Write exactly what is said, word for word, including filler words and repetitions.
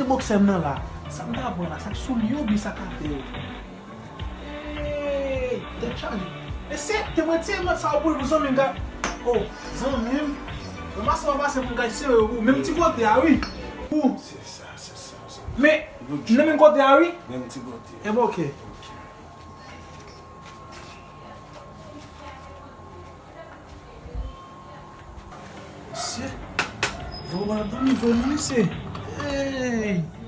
Boksè m nan la. Sa m ta pran la, sa k sou li yo, bi sa k atè yo. Hey, tèt chaje. Mesye, te mwen tire nòt sa pou li pou zanmi m ka. Oh, zanmi m. Ranmase w pase pou m ka sere yo pou menm ti kote a, wi. Pou. Se sa, se sa, se sa. Men, nan menm kote a, wi. Menm ti kote. E bon, ok. Mesye, vre w ap dòmi vre non, mesye. Hey!